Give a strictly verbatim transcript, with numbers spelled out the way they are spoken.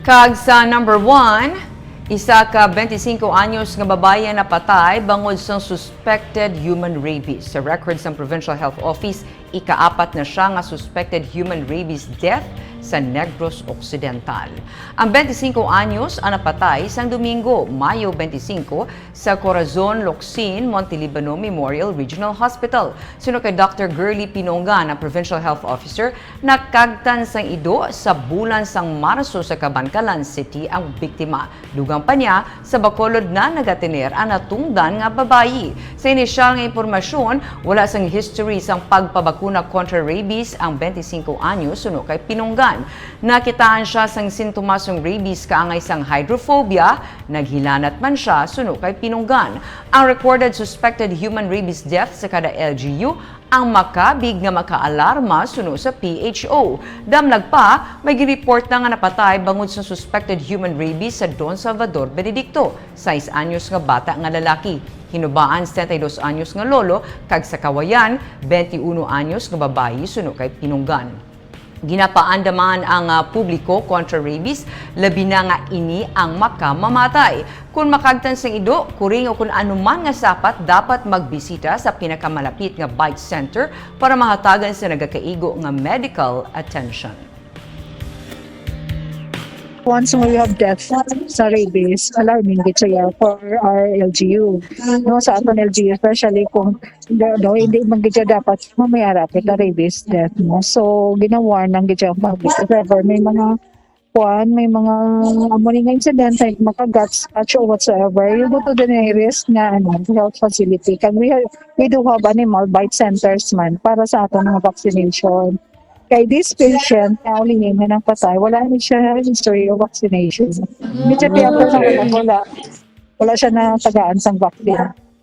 Kag sa number one, isa ka twenty-cinco anyos nga babayi ang napatay bangod sa suspected human rabies. Sa record sang Provincial Health Office, ikaapat na siya nga suspected human rabies death sa Negros Occidental. Ang twenty-cinco anyos ang napatay sang Domingo, Mayo twenty-cinco, sa Corazon Locsin, Montelibano Memorial Regional Hospital. Suno kay Doctor Girly Pinongan, ang Provincial Health Officer, nakagtan sang ido sa bulan sang Marso sa Kabankalan City ang biktima. Dugang pa niya, sa Bacolod na nagatener ang natungdan nga babayi. Sa inisyal nga impormasyon, wala sang history sang pagpabakuna kontra rabies ang twenty-cinco anyos suno kay Pinongan. Nakitaan siya sang sintomas sang rabies kaangay sang hydrophobia, naghilanat man siya suno kay Pinongan. Ang recorded suspected human rabies death sa kada L G U ang makabig nga makaalarma suno sa P H O. Damlag pa, may ginreport na nga napatay bangod sa suspected human rabies sa Don Salvador Benedicto, sais anyos nga bata nga lalaki, hinubaan setenta y dos anyos nga lolo, kag sa Kawayan, twenty-uno anyos nga babayi suno kay Pinongan. Ginapaandaman ang ah, publiko kontra rabies, labi na nga ini ang makamamatay. Kon makagtan sang ido, kuring o kon anuman nga sapat, dapat magbisita sa pinakamalapit nga bite center para mahatagan sa nagakaigo nga medical attention. Once we have death sa rabies, alarming gid siya for our L G U. No, sa aton L G U, especially kung do, do, hindi man gid siya dapat mo may arapit na rabies death mo. So, ginawarn lang gid siya ang public. If ever may mga kuan, may mga amo ni nga incident, like makagat, scratch or whatsoever, you go to the nearest nga ano, health facility. Kag we have, we do have animal bite centers man para sa aton mga vaccination. Kay this patient na uli nga nang patay, wala ni siya history of vaccination. Hindi siya piyapos na wala. Wala siya na tagaan sang vaccine.